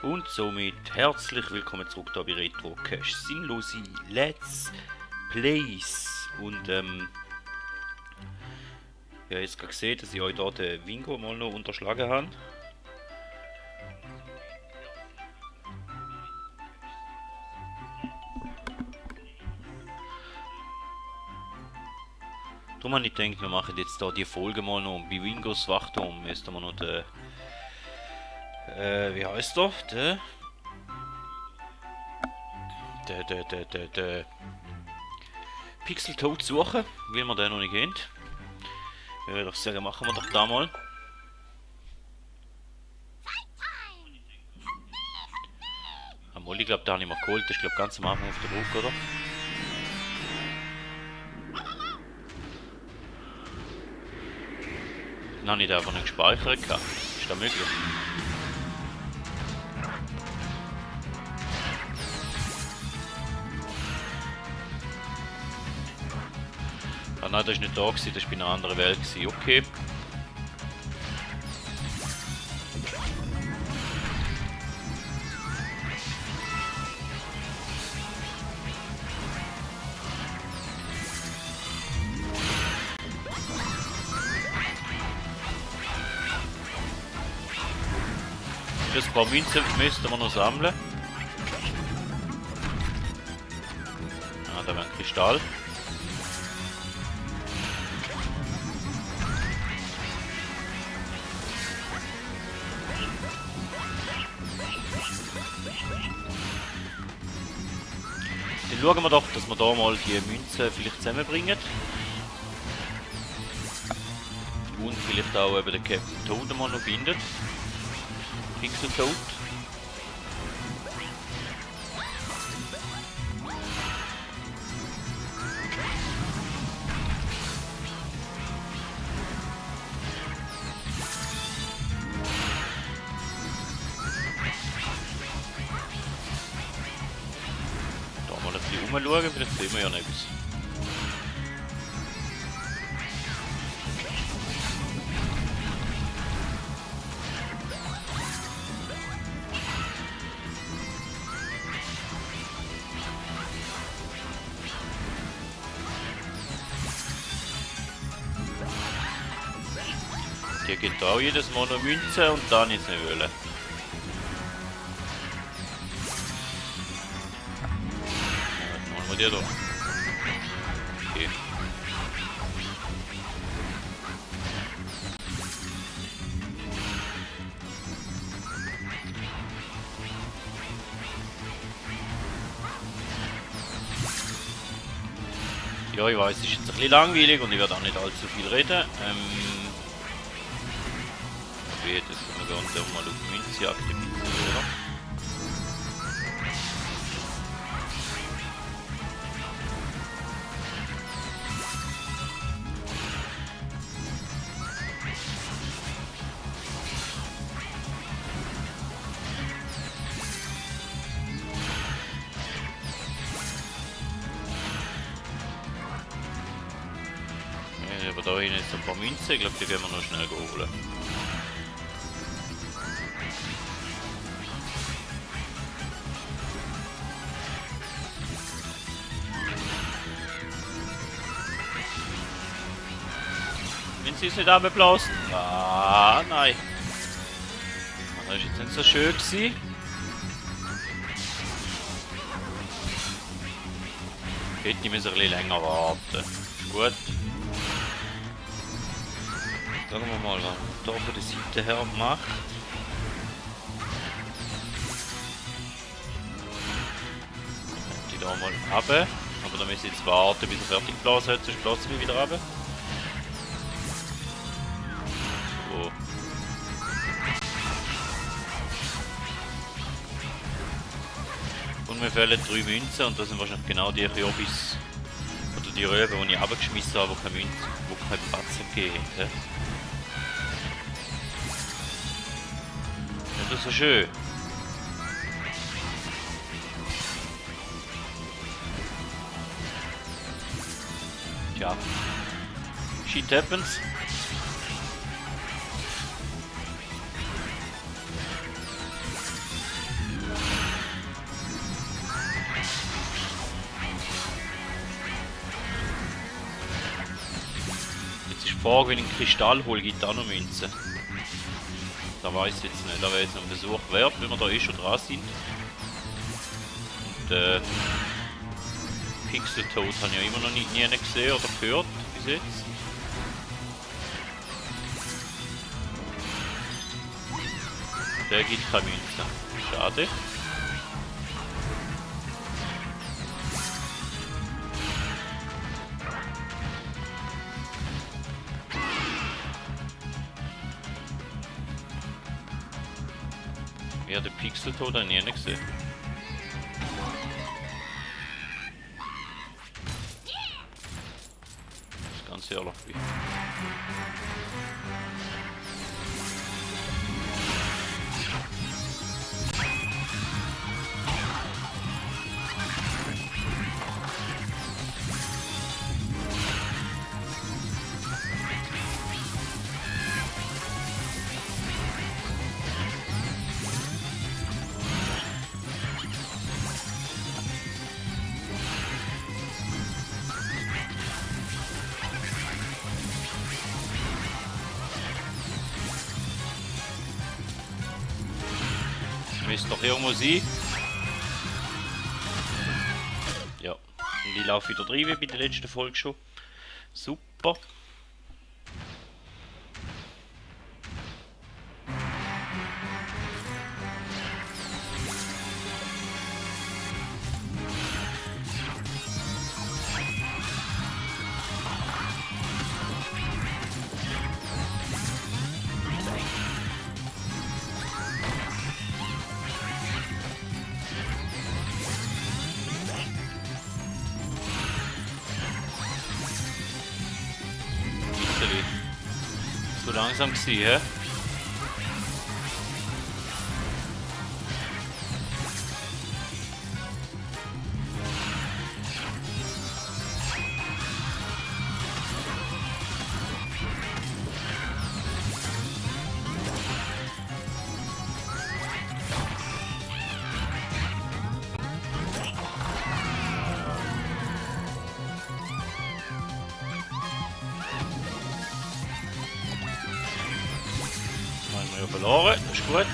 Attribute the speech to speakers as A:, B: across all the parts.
A: Und somit herzlich willkommen zurück hier bei Retro Cash Sinnlose Let's Plays. Und ich habe jetzt gerade gesehen, dass ich euch hier den Wingo mal noch unterschlagen habe. Darum habe ich gedacht, wir machen jetzt hier die Folge mal noch bei Wingos Wachturm. Müssen wir noch den wie heißt der? Der Pixel Toad suchen, weil wir den noch nicht kennt. Ich würde doch sagen, machen wir doch da mal. Amol, ich glaube, da habe ich mal geholt. Das ist, glaube ganz am Anfang auf der Brücke, oder? Dann habe ich den einfach nicht gespeichert. Ist das möglich? Ah nein, das war nicht da, das war bei einer anderen Welt. Okay. Ein paar Münzen müssten wir noch sammeln. Ah, da wäre ein Kristall. Dann schauen wir doch, dass wir da mal die Münzen vielleicht zusammenbringen. Und vielleicht auch eben den Captain Toad mal noch findet. Pixel Toad. Da mal ein bisschen umschauen, vielleicht sehen wir ja noch etwas. Die gibt auch jedes Mal noch Münze und dann ist eine Höhle. Was machen wir dir da? Okay. Ja, ich weiß, es ist jetzt ein bisschen langweilig und ich werde auch nicht allzu viel reden. Okay, das können wir ganz mal auf Münzjagd oder? Aber da hinten jetzt ein paar Münzen, ich glaube, die werden wir noch schnell holen. Wenn sie es nicht runterblasen. Ah, nein. Das ist jetzt nicht so schön gewesen. Hätte ich müssen ein bisschen länger warten. Ist gut. Schauen wir mal, was man da von der Seite her macht. Die da mal runter. Aber da müssen wir jetzt warten, bis er fertig geblasen hat, sonst blasen wir wieder runter. So. Und mir fehlen 3 Münzen und das sind wahrscheinlich genau die Kürbis oder die Röben, die ich abgeschmissen habe, die keinen Platz gegeben hat. Das ist so schön. Tja. Shit happens. Frage, wenn ich einen Kristall hole, gibt es auch noch Münzen. Da weiß ich jetzt nicht. Da wäre jetzt noch ein Besuch wert, wenn wir da eh schon dran sind. Und Pixel Toad habe ich ja immer noch nie gesehen oder gehört bis jetzt. Der gibt keine Münzen. Schade. Ja, der Pixel Toad habe ich nie gesehen. Das ist ganz ehrlich. Müsste doch irgendwo sein. Ja, und ich laufe wieder rein wie bei der letzten Folge schon. Super. So langsam gewesen, hä? Ja, verloren, das ist gut.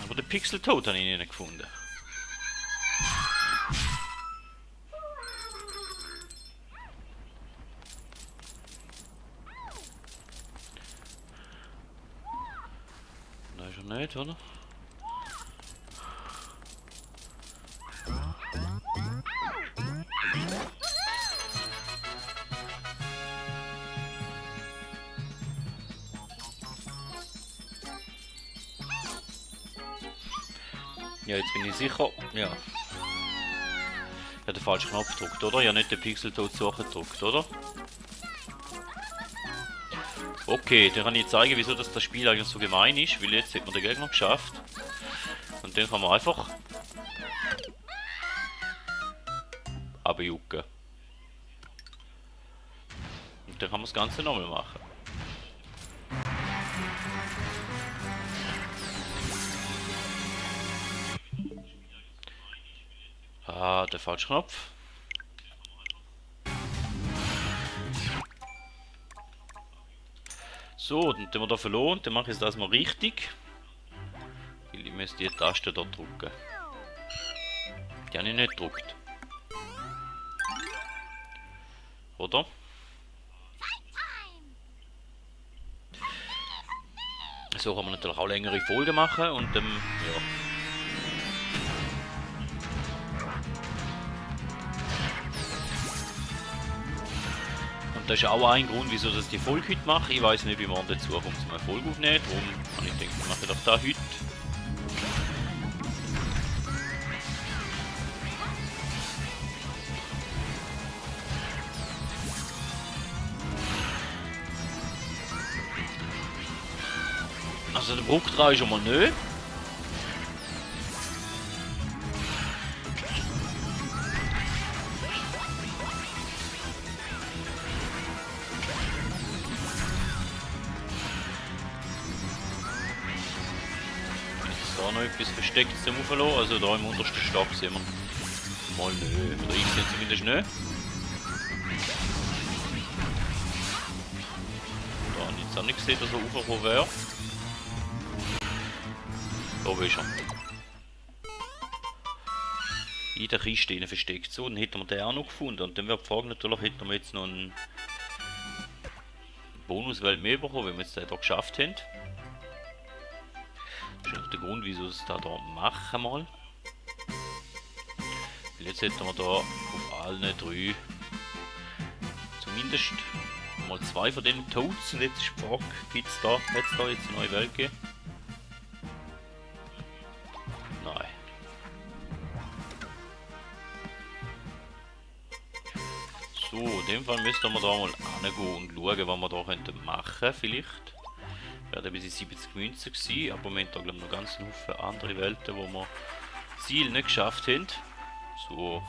A: Aber den Pixel Toad habe ich nicht gefunden. Nicht, oder? Ja, jetzt bin ich sicher. Ja. Ich habe den falschen Knopf gedrückt, oder? Ich habe nicht den Pixel Toad suchen gedrückt, oder? Okay, dann kann ich zeigen, wieso das Spiel eigentlich so gemein ist, weil jetzt hat man den Gegner geschafft. Und dann kann man einfach abjucken. Und dann kann man das Ganze nochmal machen. Ah, der falsche Knopf. So, dann haben wir da verloren, dann mache ich das mal richtig. Ich müsste die Taste da drücken. Die habe ich nicht gedrückt. Oder? So kann man natürlich auch längere Folgen machen und ja. Und das ist auch ein Grund, wieso ich die Folge heute mache. Ich weiß nicht, wie man dazu kommt, eine Folge aufnehmen. Darum habe ich gedacht, ich mache doch da heute. Also der Bruch 3 ist schon mal nö. da noch etwas versteckt zum Auflassen? Also da im untersten Stock sehen wir mal nö. Oder ich sehe zumindest nicht. Da habe ich jetzt auch nicht gesehen, dass er aufgekommen wäre. Da ist er. In der Kiste innen versteckt. So, dann hätten wir den auch noch gefunden. Und dann wäre die Frage natürlich, hätten wir jetzt noch einen Bonuswelt mehr bekommen, wenn wir jetzt den hier geschafft haben. Das ist auch der Grund, wieso wir es da machen mal. Weil jetzt hätten wir da auf allen 3 zumindest mal 2 von den Toads. Und jetzt ist die Frage, hat es da jetzt eine neue Welt gegeben? Nein. So, in dem Fall müssten wir da mal hingehen und schauen, was wir da machen könnten, vielleicht. Wäre bis in 70 Münzen gewesen, aber im Moment glaube ich noch ganz viele andere Welten, wo wir das Ziel nicht geschafft haben. So,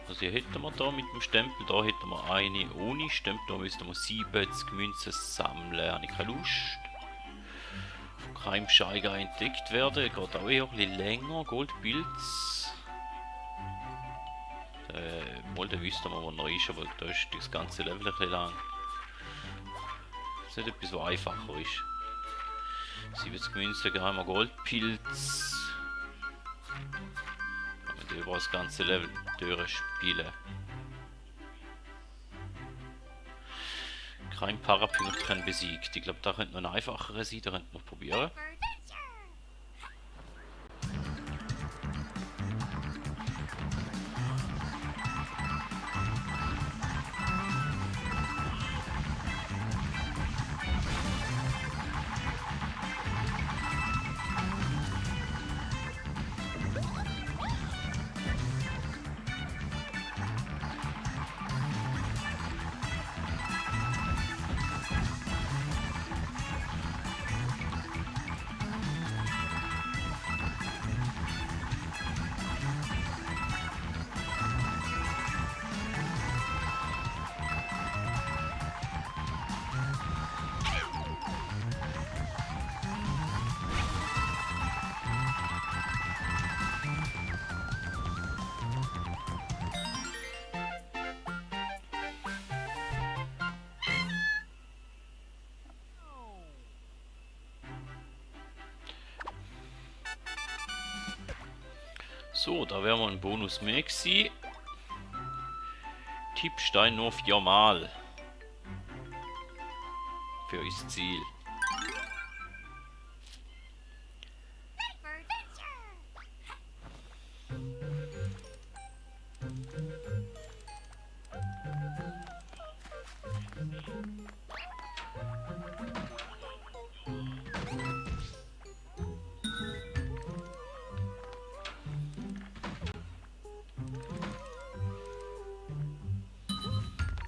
A: also hier hätten wir da mit dem Stempel, da hätten wir eine ohne Stempel, da müssten wir 70 Münzen sammeln, habe ich keine Lust. Von keinem Scheiger entdeckt werden, geht auch eher ein bisschen länger, Goldpilz. Mal, da wüssten wir, wo noch ist, aber da ist das ganze Level ein bisschen lang. Das ist nicht etwas, was einfacher ist. 70 Münzen, geheimer Goldpilz. Und über das ganze Level durchspielen. Kein Parapunkt kann besiegt. Ich glaube, da könnte noch ein einfacherer sein, da könnte man probieren. So, da wäre mal ein Bonus mehr gewesen. Tippstein nur 4 Mal. Für das Ziel.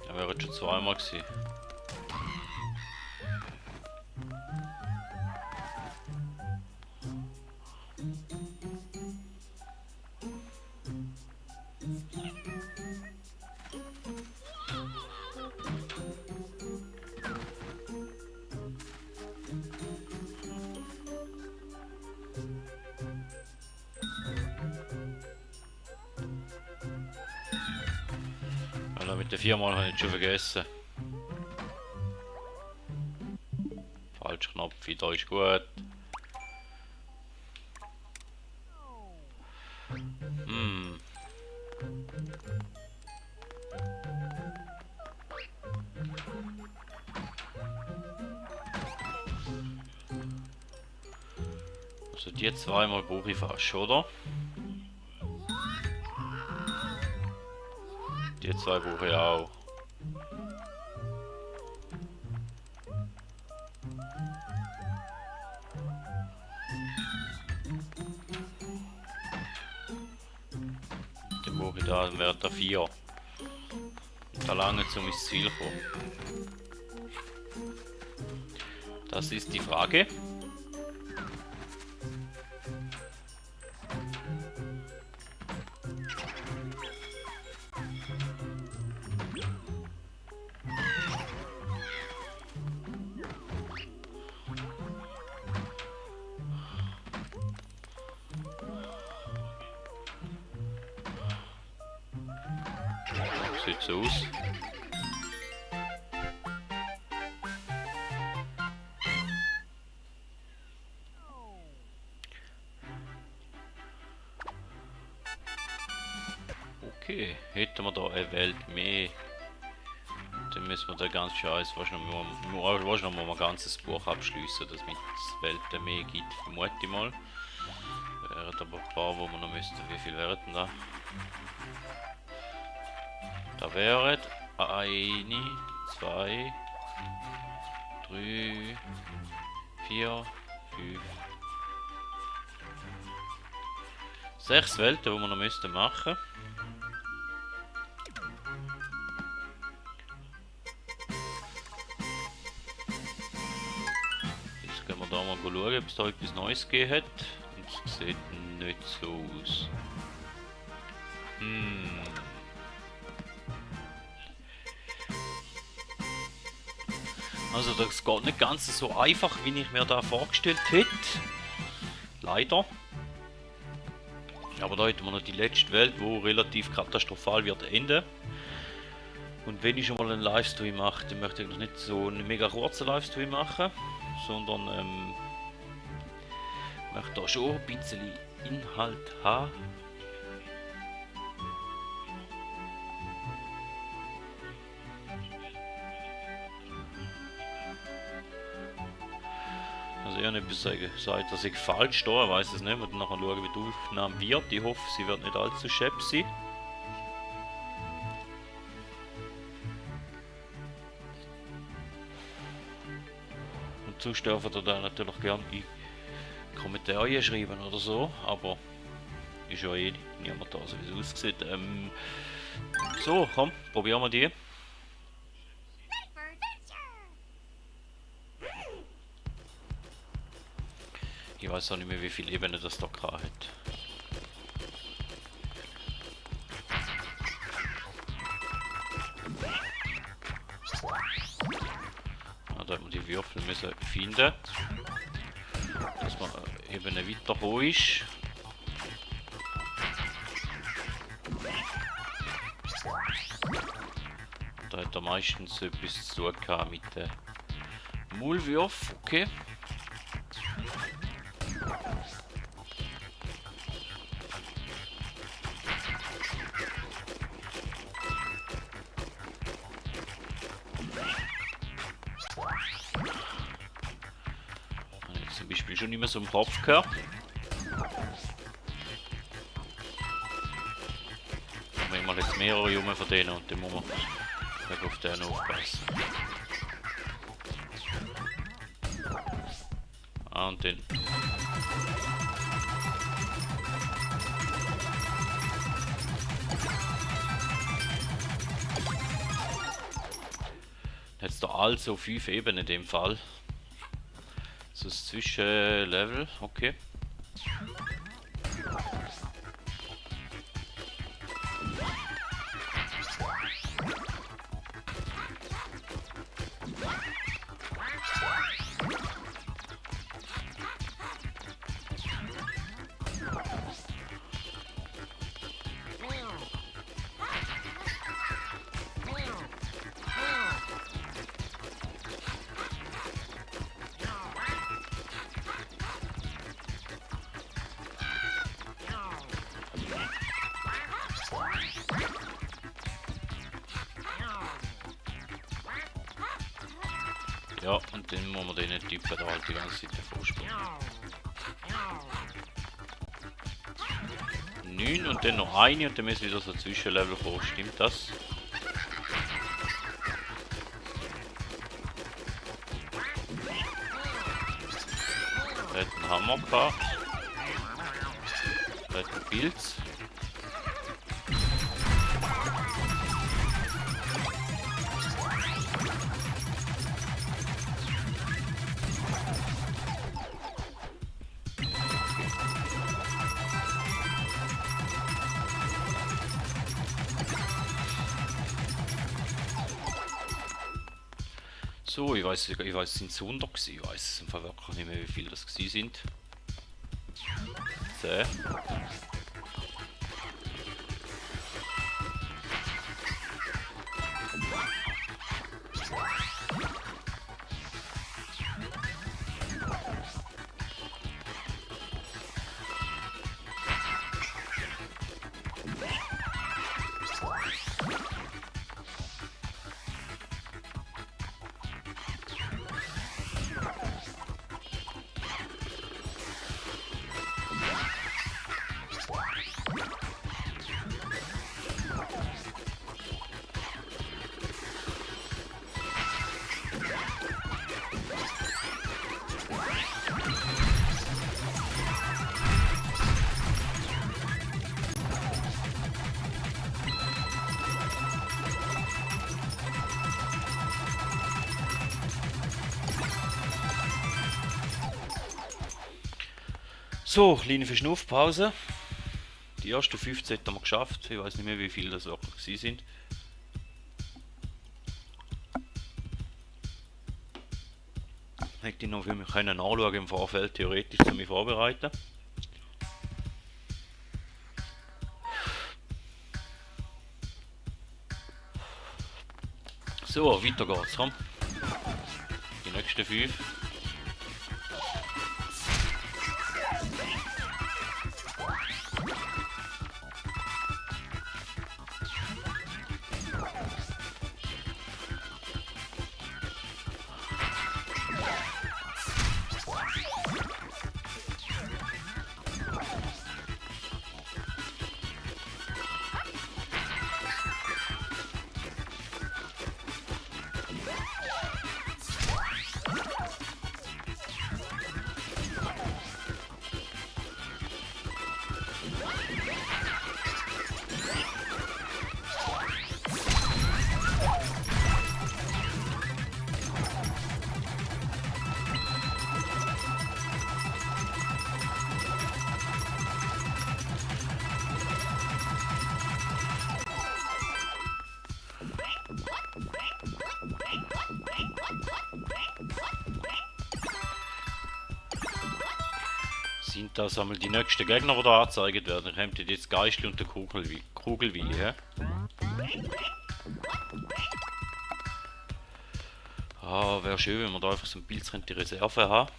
A: Da wäre schon 2-mal gewesen. Alter, mit den 4-mal habe ich schon vergessen. Falsch Knopf, da ist gut. Also die 2-mal brauche ich fast, oder? Die 2 brauche ich auch. Dann brauche ich da, dann wäre da 4. Und da lange zum ins Ziel kommen. Das ist die Frage. sieht so aus. Okay, hätten wir da eine Welt mehr. Dann müssen wir den ganzen Scheiß wahrscheinlich noch mal ein ganzes Buch abschließen, dass es Welten mehr gibt, vermute ich mal. Wären aber ein paar, wo wir noch müssten. Wie viel wären denn da? Da wären 1, 2, 3, 4, 5, 6 Welten, die wir noch müssten machen. Jetzt gehen wir da mal schauen, ob es da etwas Neues gegeben hat. Und es sieht nicht so aus. Also das geht nicht ganz so einfach, wie ich mir da vorgestellt hätte. Leider. Aber da hätten wir noch die letzte Welt, wo relativ katastrophal wird enden. Und wenn ich schon mal einen Livestream mache, dann möchte ich nicht so einen mega kurzen Livestream machen, sondern möchte da schon ein bisschen Inhalt haben. Also ich habe etwas gesagt, dass ich falsch stehe, ich weiß es nicht, wir dann nachher schauen, wie die Aufnahme wird. Ich hoffe, sie wird nicht allzu schepp sein. Und sonst dürfen ihr da natürlich gerne in Kommentare schreiben oder so, aber ist ja eh niemand da, so wie es aussieht. So, komm, probieren wir die. Ich weiß auch nicht mehr, wie viele Ebenen das da hat. Da hat man die Würfel müssen finden, dass man eben weiter hoch ist. Da hat er meistens etwas zu tun mit den Maulwürfen, okay. Zum Beispiel schon immer so im Kopf gehabt. Aber ich mal jetzt mehrere Junge von denen und dann muss man auf den aufpassen. Ah, und dann. Jetzt da also 5 Ebenen in dem Fall. So das Zwischenlevel, okay. Ja, und dann muss man den Typen da halt die ganze Zeit vorspringen. 9 und dann noch eine und dann müssen wieder so ein Zwischenlevel kommen, stimmt das? Da hat einen Hammer gehabt. Da hat einen Pilz. So, ich weiß, es sind 100 gewesen. Ich weiß es im Fall wirklich nicht mehr, wie viele das gewesen sind. 10. So, kleine Verschnaufpause. Die ersten 15 haben wir geschafft. Ich weiß nicht mehr, wie viele das wirklich gewesen sind. Hätte ich noch für mich können anschauen im Vorfeld, theoretisch, zu mich vorbereiten. So, weiter geht's, komm. Die nächsten 5. Sind das einmal die nächsten Gegner, die da angezeigt werden? Dann kommt jetzt Geistl und der Kugelweih. He? Ah, wäre schön, wenn wir da einfach so ein Pilz die Reserve haben.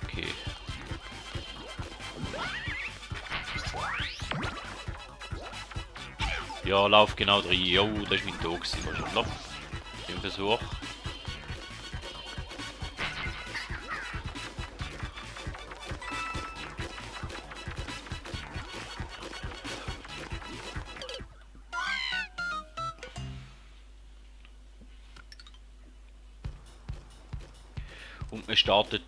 A: Okay. Ja, lauf genau rein. Jo, das war mein Tod wahrscheinlich. Im Versuch. Und man startet,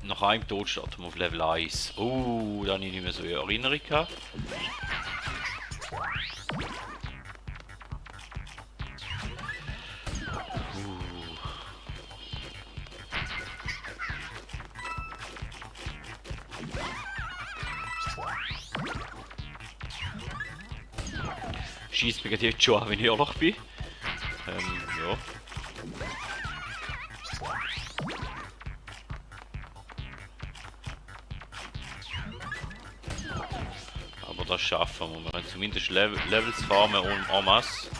A: nach einem Tod starten wir auf Level 1. Oh, da habe ich nicht mehr so eine Erinnerung gehabt. Schießt mich jetzt schon an, wenn ich ehrlich bin. Ja. Aber das schaffen wir. Wir können zumindest Levels farmen und en masse.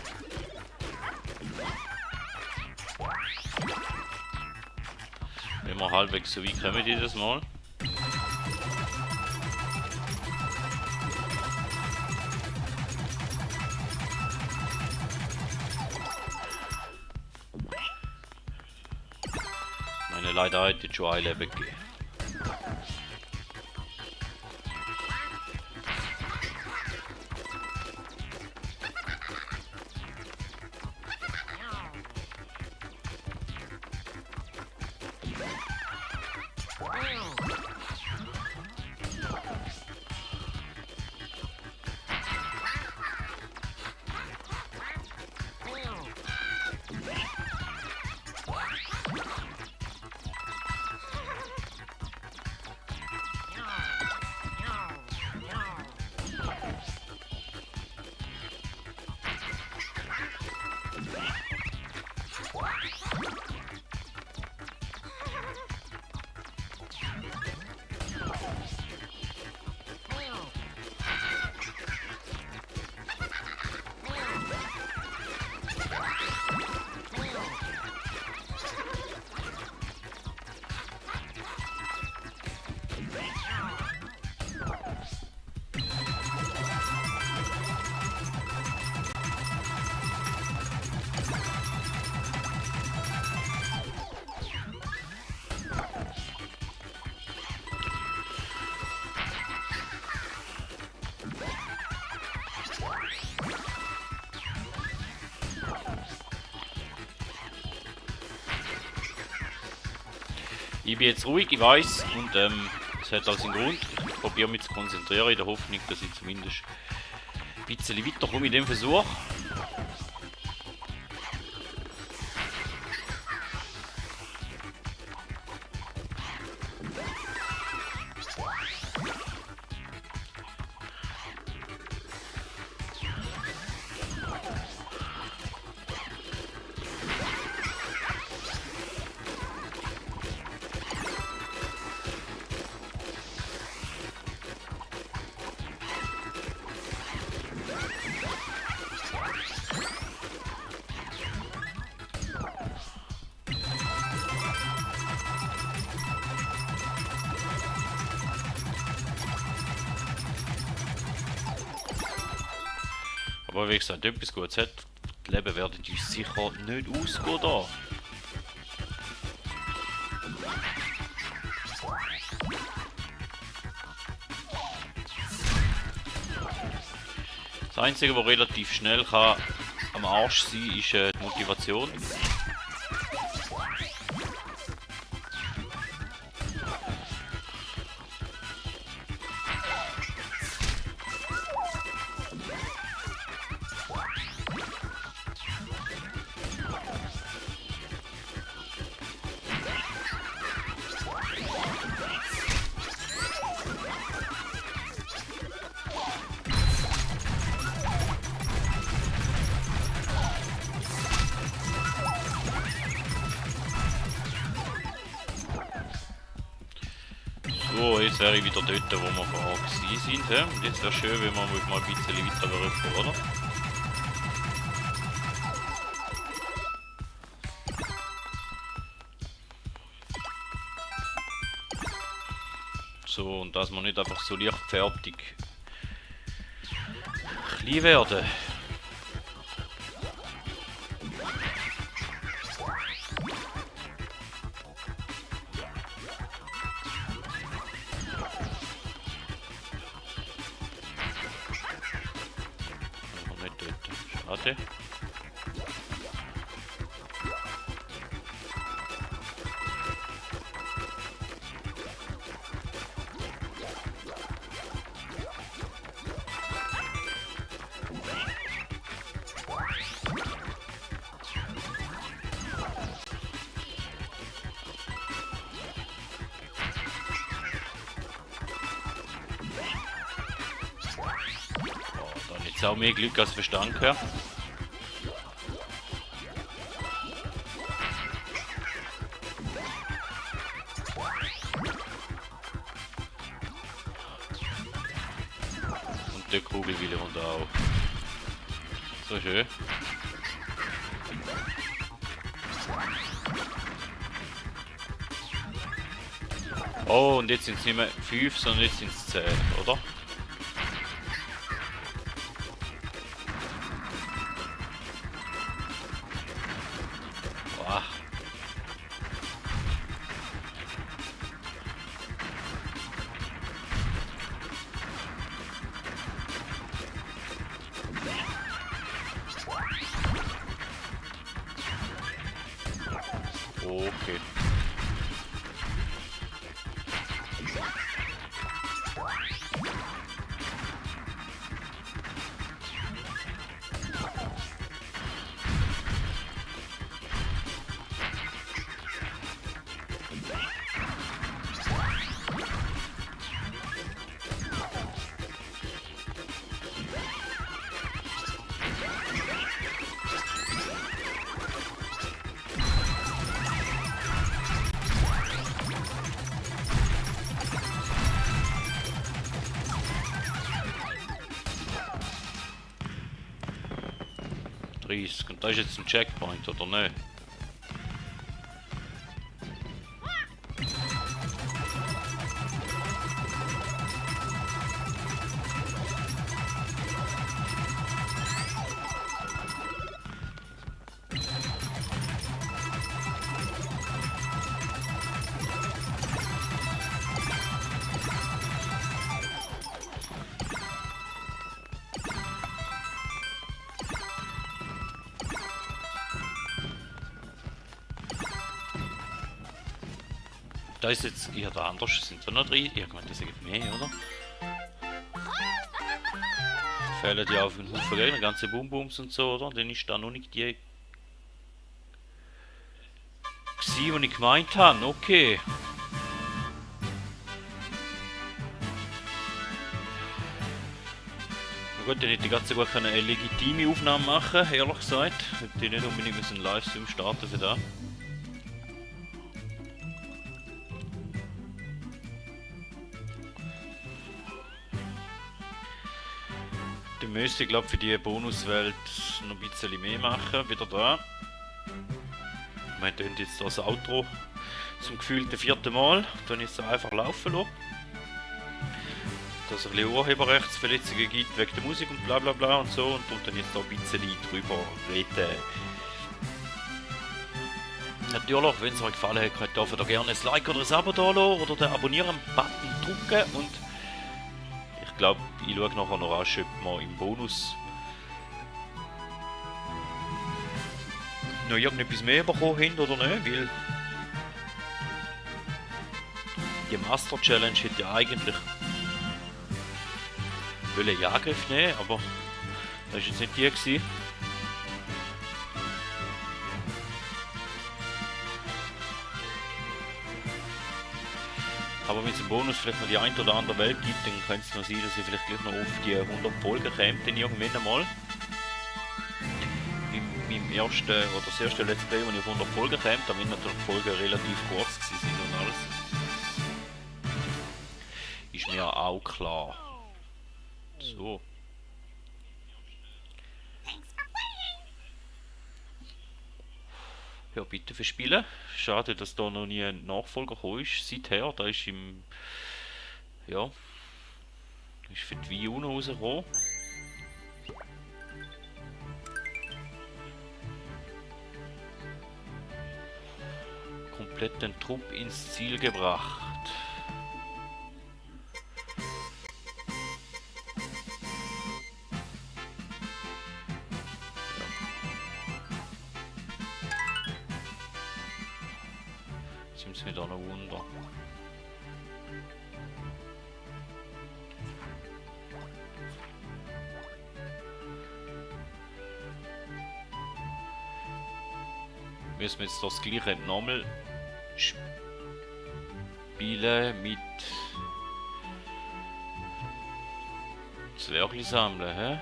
A: Wenn wir halbwegs so weit kommen jedes Mal. Meine leider hätte jetzt schon ein Leben gegeben. Ich bin jetzt ruhig, ich weiß, und es hat auch seinen Grund. Ich probiere mich zu konzentrieren in der Hoffnung, dass ich zumindest ein bisschen weiterkomme in dem Versuch. Aber wie gesagt, etwas Gutes hat. Die Leben werden uns sicher nicht ausgehen da. Das Einzige, was relativ schnell kann am Arsch sein, ist die Motivation. So, jetzt wäre ich wieder dort, wo wir vorher sind. Und jetzt wäre schön, wenn wir mal ein bisschen weiter rücken, oder? So, und dass wir nicht einfach so leichtfertig klein werden. Schade. Dann jetzt auch mehr Glück als Verstand gehabt. Der Kugelwille und auch. So schön. Oh, und jetzt sind es nicht mehr 5, sondern jetzt sind es 10, oder? Wow. Okay. Und das ist jetzt ein Checkpoint, oder nicht? Da ist jetzt eher der anders, sind da noch 3. Irgendwann, das gibt mehr, oder? Fällen ja auf einen Haufen Gegner, ganze Boombooms und so, oder? Dann ist da noch nicht die gewesen, die ich gemeint habe. Okay. Na gut, dann hätte ich ganz gut eine legitime Aufnahme machen, ehrlich gesagt. Hätte ich nicht unbedingt einen Livestream starten für da. Dann müsste ich glaube für die Bonuswelt noch ein bisschen mehr machen, wieder da. Wir tun jetzt das Outro zum gefühlten 4. Mal, dann ist es einfach laufen lassen. Dass es ein bisschen Urheberrechtsverletzungen gibt wegen der Musik und bla bla bla und so, und dann jetzt da ein bisschen drüber reden. Natürlich, wenn es euch gefallen hat, könnt ihr gerne ein Like oder ein Abo da lassen oder den Abonnieren-Button drücken, und ich glaube, ich schaue nachher noch rasch, ob wir im Bonus noch irgendetwas mehr bekommen haben oder nicht, weil die Master Challenge hätte ja eigentlich in Angriff nehmen, aber das war jetzt nicht die gewesen. Aber wenn es im Bonus vielleicht noch die ein oder andere Welt gibt, dann könnte es noch sein, dass ich vielleicht gleich noch auf die 100 Folgen kommt, dann irgendwann einmal. Beim ersten oder das erste Let's Play, wo ich auf 100 Folgen kommt, da sind natürlich die Folgen relativ kurz gewesen und alles. Ist mir auch klar. So. Ja, bitte verspielen. Schade, dass da noch nie ein Nachfolger gekommen ist. Seither, da ist im... Ja... Ist für die Wii U noch rausgekommen. Komplett den Trupp ins Ziel gebracht. Jetzt wieder ein Wunder. Müssen wir jetzt das gleiche nochmal spielen mit Zwergli sammeln, hä?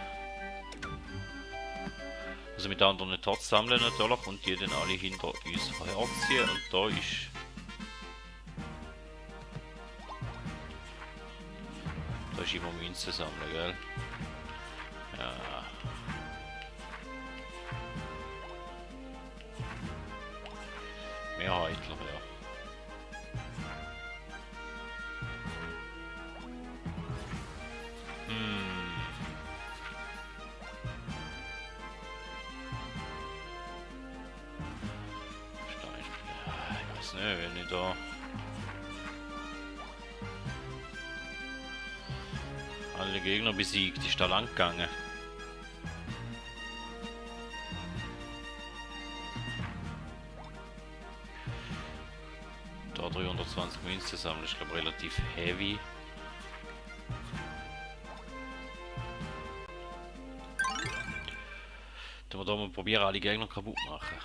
A: Also mit anderen Tots sammeln natürlich und die dann alle hinter uns herziehen, und da ist... Da ist immer Münzen sammeln, gell? Ja. Mehrheitlich, ja. Ich weiß nicht, wenn ich da... alle Gegner besiegt, ist da lang gegangen. Da 320 Münzen sammeln ist, glaube ich, relativ heavy. Dann wir da mal probieren, alle Gegner kaputt machen.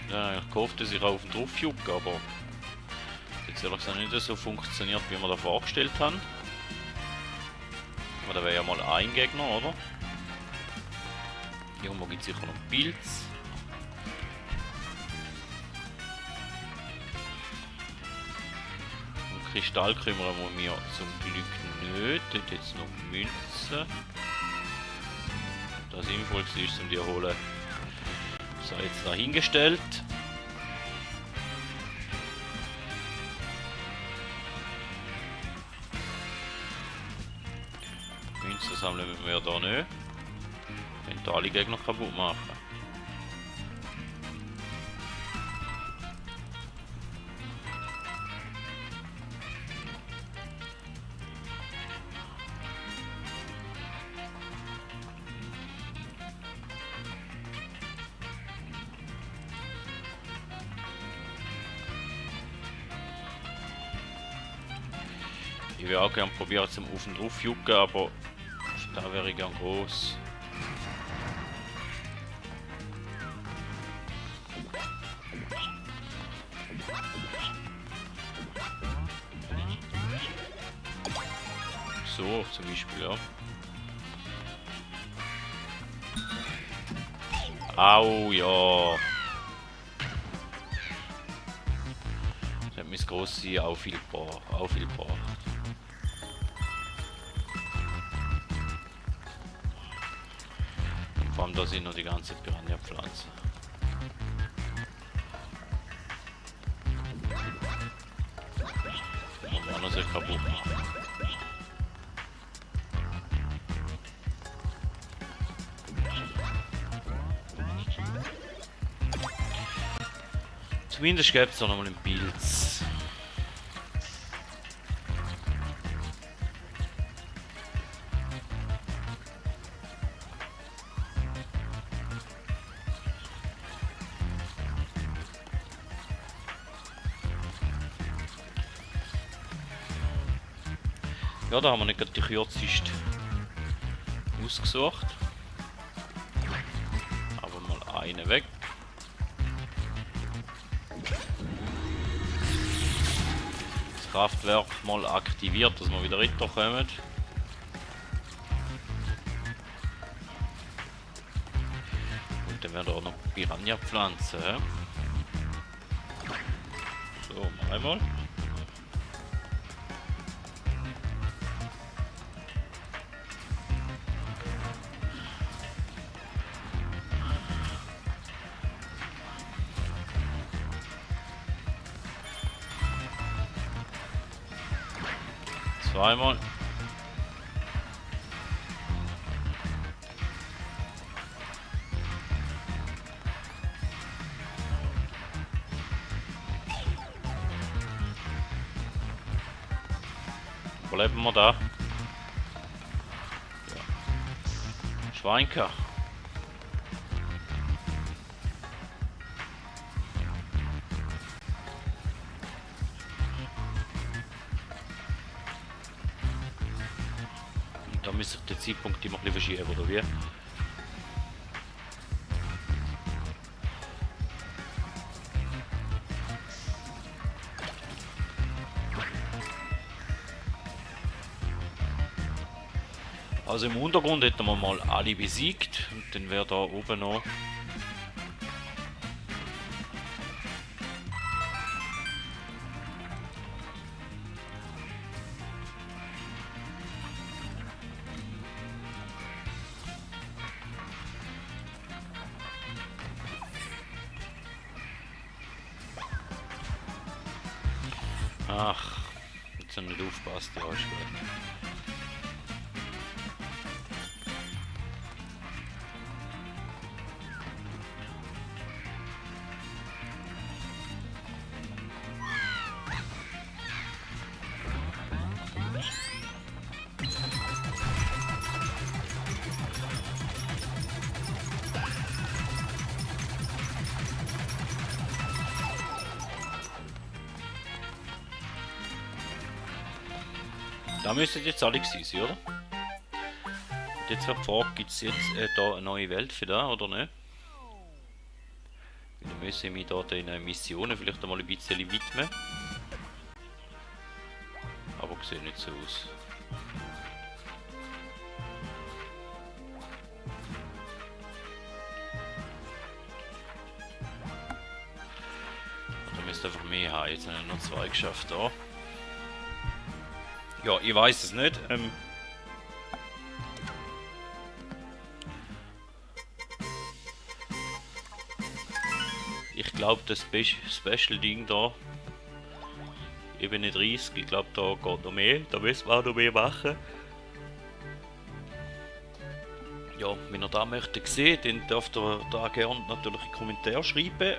A: Ja, ich hoffe, dass ich auf den drauf jucke, aber jetzt jetzt ehrlich gesagt nicht so funktioniert, wie wir da vorgestellt haben. Aber da wäre ja mal ein Gegner, oder? Irgendwo gibt es sicher noch Pilz. Um Kristall kümmern wir mir zum Glück nicht. Dort jetzt noch Münzen. Das sinnvoll ist zum die holen. So, jetzt dahingestellt. Münzen sammeln wir da nicht. Wenn da alle Gegner kaputt machen. Ich will auch gerne probieren zum Auf und Drauf jucken, aber da wäre ich gern groß. So, zum Beispiel, ja. Au, ja. Das hat mein Grossi auch viel gebracht. Vor allem da sind noch die ganzen Piranha-Pflanzen. Und man noch sehr kaputt machen. Zumindest gibt es da nochmal einen Pilz. Ja, da haben wir nicht gerade die kürzeste ausgesucht. Aber mal eine weg. Das Kraftwerk mal aktiviert, dass wir wieder weiterkommen. Und dann werden wir auch noch Piranha-Pflanzen. So, mal einmal. Zweimal. Wo bleiben wir da? Ja. Schweinker. Da müsste der Zeitpunkt immer ein bisschen verschieben, oder wie? Also im Untergrund hätten wir mal alle besiegt und dann wäre da oben noch ach, jetzt haben wir nicht aufgepasst, ja, ist gut. Da müssten jetzt alle gewesen sein, oder? Und jetzt wird die Frage, gibt es jetzt da eine neue Welt für da, oder nicht? Dann müssen wir da den Missionen vielleicht einmal ein bisschen widmen. sieht nicht so aus. Da müsste einfach mehr haben. Jetzt haben wir noch 2 geschafft da. Ja, ich weiß es nicht. Ich glaube, das Special-Ding da, Ebene 30, ich glaube, da geht noch mehr. Da müssen wir auch noch mehr machen. Ja, wenn ihr da möchtet sehen, dann dürft ihr da gerne natürlich einen Kommentar schreiben.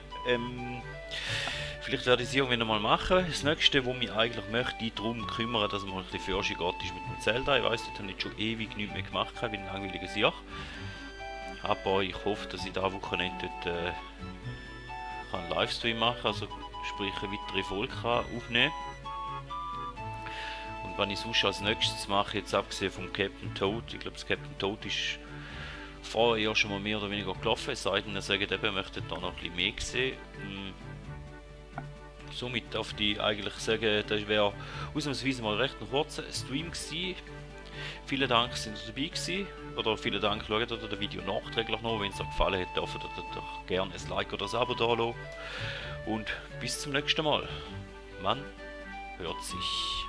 A: Vielleicht werde ich es irgendwann mal machen. Das nächste, was mich eigentlich möchte, darum kümmern, dass man ein bisschen Forschung geht, ist mit dem Zelda. Ich weiss, das habe ich schon ewig nichts mehr gemacht, wie ein langweiliges Jahr. Aber ich hoffe, dass ich da Wochenende dort einen Livestream machen kann, also sprich eine weitere Folge aufnehmen. Und wenn ich sonst als nächstes mache, jetzt abgesehen vom Captain Toad, ich glaube das Captain Toad ist vorher ja schon mal mehr oder weniger gelaufen, es sei denn, ihr sagt eben, ihr möchtet da noch ein bisschen mehr sehen. Somit darf ich eigentlich sagen, das wäre ausnahmsweise mal recht ein kurzer Stream gewesen. Vielen Dank, dass ihr dabei gewesen. Oder vielen Dank, schaut ihr das Video nachträglich noch. Wenn es euch gefallen hat, dürft ihr doch gerne ein Like oder ein Abo da lassen. Und bis zum nächsten Mal. Man hört sich.